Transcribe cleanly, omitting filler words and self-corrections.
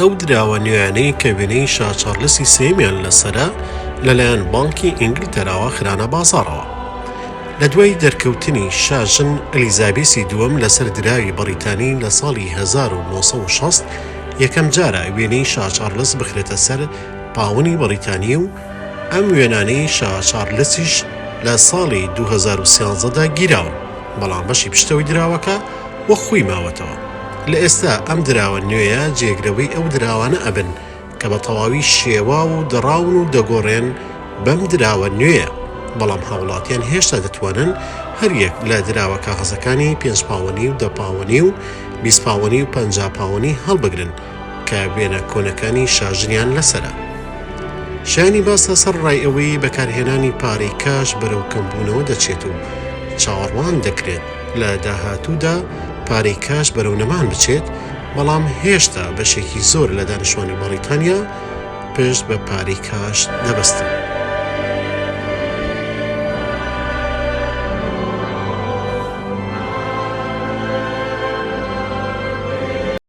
ئەو دراوە نوێیانەی کە وێنەی شا چارلسی سێیەمیان لەسەرە لەلایەن بانکی ئینگلتەراوە خرانە بازاڕەوە. لە دوای دەرکەوتنی شاژن ئەلیزابێسی دووەم لەسەر دراوی بەڕیتانی لە ساڵی 1960 یەکەم جارە وێنەی شا چارلس بخرێتە سەر پاوەنی بەڕیتانی و ئەم وێنانەی شا چارلسیش لە ساڵی 2013 دا گیراون بەڵام بەشی پشتەوەی دراوەکە وەک خۆی ماوەتەوە. لە ئێستا ئەم دراوە نوێیە جێگرەوەی ئەو دراوانە ئەبن کە بە تەواوی شێواو و دڕاون و دەگۆڕێن بەم دراوە نوێیە، بەڵام هاوڵاتیان هێشتا دەتوانن هەریەک لە دراوە کاغەزەکانی پێنج پاوەنی و دە پاوەنی و 20 پاوەنی و 50 پاوەنی هەڵبگرن کە وێنە کۆنەکانی شاژنیان لەسەرە. شایانی باسە سەرەڕای ئەوەی بەکارهێنانی پارەی کاش بەرەو کەمبوونەوە دەچێت و چاوەڕوان دەکرێت لە داهاتوودا پارەی کاش بەرەو نەمان بچێت، بەڵام هێشتا بەشێکی زۆر لە دانیشتوانی بەڕیتانیا پشت بە پارەی کاش دەبەستن.